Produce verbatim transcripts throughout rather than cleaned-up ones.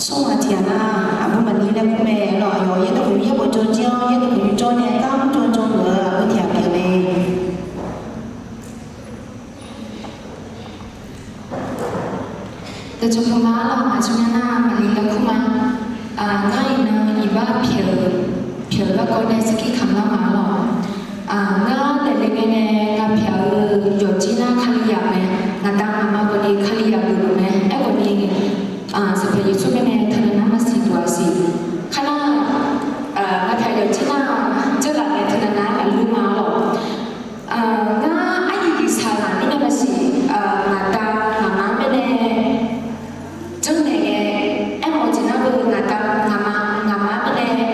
Smr ghaq tiq ghaq nar, aqbur Maqlir laer kur mae lawq. Aqyawf yaerdawq khof yaerdawq jawr jir-awr, yaerdawq khof jawr nae gar mr jawr jawr-eu aqbur tiq ghaq pyeuf mae. Dawqcawq pyeuf ma lawq, aqcawq nya nar Maqlir laer kur ma. Ngar iqnan iqbax pyeuf-eu, pyeuf-eu garkawv nae sarkir kamq lar ma lawq. Ngar daefle ngae nae ngaq pyaq-eu yawqjir nar Kalizaq mae. Ngaq da ngaq ma khawf ni Kalizaq geufluf mae. Aerkhawf ni, Sanqpaq Yeqsur mae nae teunav nar maqsiq duq-aq siq. Kharnar, ngaq pyaq yawqjir nar dzeurlaf nae teunav nar maqlur ma lawq. Ngar aryiq yiqsaq-euq mirnae maqsiq, ngaq da ngaq ma mirnae janrnaeq ngae, aermawf jeq nar-eu ngaq da ngaq ma, ngaq ma mirnae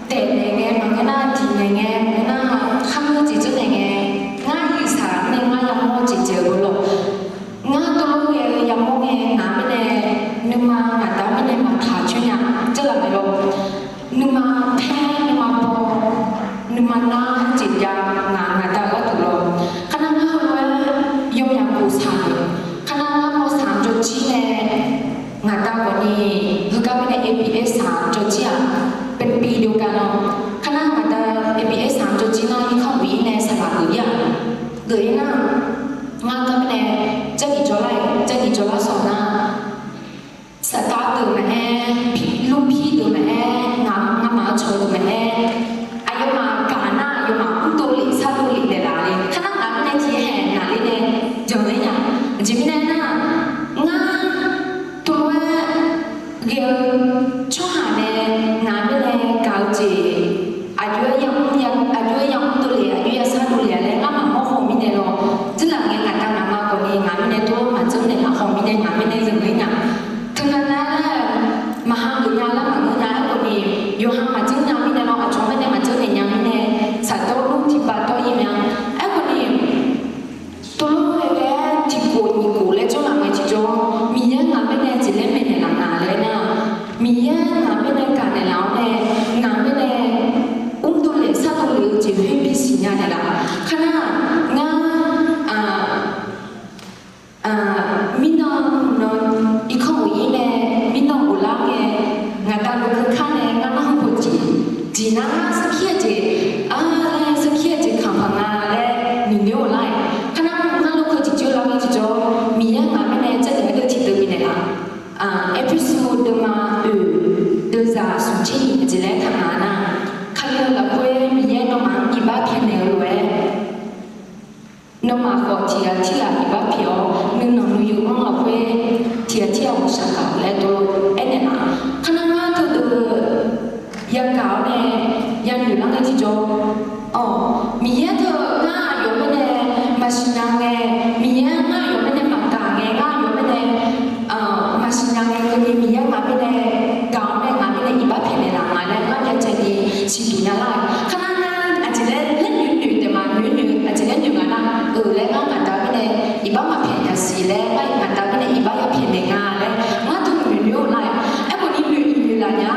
daefnaeq ngae, maqngeur nar diqnaeq ngae, maqngeur nar kharmr jeq janrnaeq ngae, ngar aryiq yiqsaq mirnae ngar yamawr jeq dzaeq-eu lawq. Ngar dovlof ghae-eu yamawr ngae ngaq mirnae, nuima ngaq da mirnae maqtaq coer nya dzeurlaf mae lawq. Nuima paer nuima baw, nuima nar jeq jav ngaq ngaq da-eu gharduq lawq. Kharnar ngar heulof-aer yawmyaq khof saq-euq, kharnar ngar mawr saq jawr jir nae ngaq da khawf ni, heugar mirnae A B S saq jawr jir-aq, เป็นปีเดียวกัน lawq. Kharnar ngaq da A B S saq jawr jir nar irkanr uq ir nae saqlaq geuf ir-aq, geuf ir nar, ngar gar mirnae jarlif jawrlar-aer, jarlif jawrlar sawq nar, saqdav deuq maqaer, lurpir deuq maqaer, ngaq ngamaf-eu cawq deuq maqaer, aqyawfmaf gaq nar aqyawfmaf mrdov lef sardov lef daeqlaf le. Kharnar ngaq mirnae tiqhae naqler nae janqler nya. Aqjeq mirnae aernar, ngar tov-aer ghae-eu tsawrhaq nae ngaq mirnae gaq-eu jeq, aqjox-aer yamr, aqjox-aer yamr dovlef, aqjox-aer yasar dovlef-a laer ngar maqmawr haw mirnae lawr. Dzeurlaf ngae ngaq da ngaq ma khawf ni ngaq mirnae tov-aer maqdzeur naeqlaf haw mirnae ngaq mirnae zanqler nya. Teunav nar laer maqha geuf nya laer maqngeur nya. Aerkhawf ni yawqha maqdzeur nya mirnae lawr, aqcawq mirnae maqdzeur naeq nya mirnae, saqdawr lur tiqpav dawr ir mya. Aerkhawf ni tov lof ghae ghae-aer tiqkhof nyiq khof laer janrlaf ngae tiqjawr, Miqyaer ngaq mirnae jeq laer maeqnaeq laf nga laer nar, Miqyaer ngaq mirnae gaqnaeq laf-awr nae, ngaq mirnae mrdov lef sardov lef-eu jeq khoer bisiq nya naeqlaf. Kharnar ngar mirnan nan irkanr uq ir nae, mirnan ghoflar ngae, ngaq da lukeuv kar nae ngar narhaq khof jeq, jeq nar ngar sarkir-eu jeq, a, sarkir-eu jeq kamq paq nga laer noeqnoeq-awq lar-aer. Kharnar ngar lukeuv jeq jawrlar ngae tiqjawr, Miqyaer ngaq mirnae jarlif-aer deuv tiqdeuv bifnaeq laf. Erpersu deuvma oeq, deuvzaq smq tser nyiq jeq laer taq nga nar, Kali-eu lafkhoer Miqyaer nawmaf-anr iqbax pyaeqnaeq-eu lof-aer, nawmaf khawf tiq ghaq tirghaq iqbax pyaeq-awr, nuinanq nuiyu-anr lafkhoer tiq ghaq tirghaq ghawqshaq gaq-euq laer dov aernaeq laf. Kharnar ngar teudeuv yagaq-awr nae yanoeq lar ngae tiqjawr, awq, Miqyaer teu ngar aqyawf mirnae maqsiq nya ngae, Miqyaer ngar aqyawf mirnae maqgaq ngae, ngar aqyawf mirnae maqsiq nya ngae keuvni Miqyaer ngaq mirnae gaq-awr nae ngaq mirnae iqbax pyaeqnaeq laf nga laer ngar byacaevni siqduq nya lar-euq. Kharnar ngar aqjeq laer laer noeq noeq taef ma, noeq noeq aqjeq laer noeq nga nar, euq laer ngar ngaq da mirnae iqbax maqpyaeq nya siq laer, ngar ngaq da mirnae iqbax ya pyaeqnaeq nga laer ngar teu noeq noeq-awq lar-aer. Aerkhawf ni noeq noeq laf nya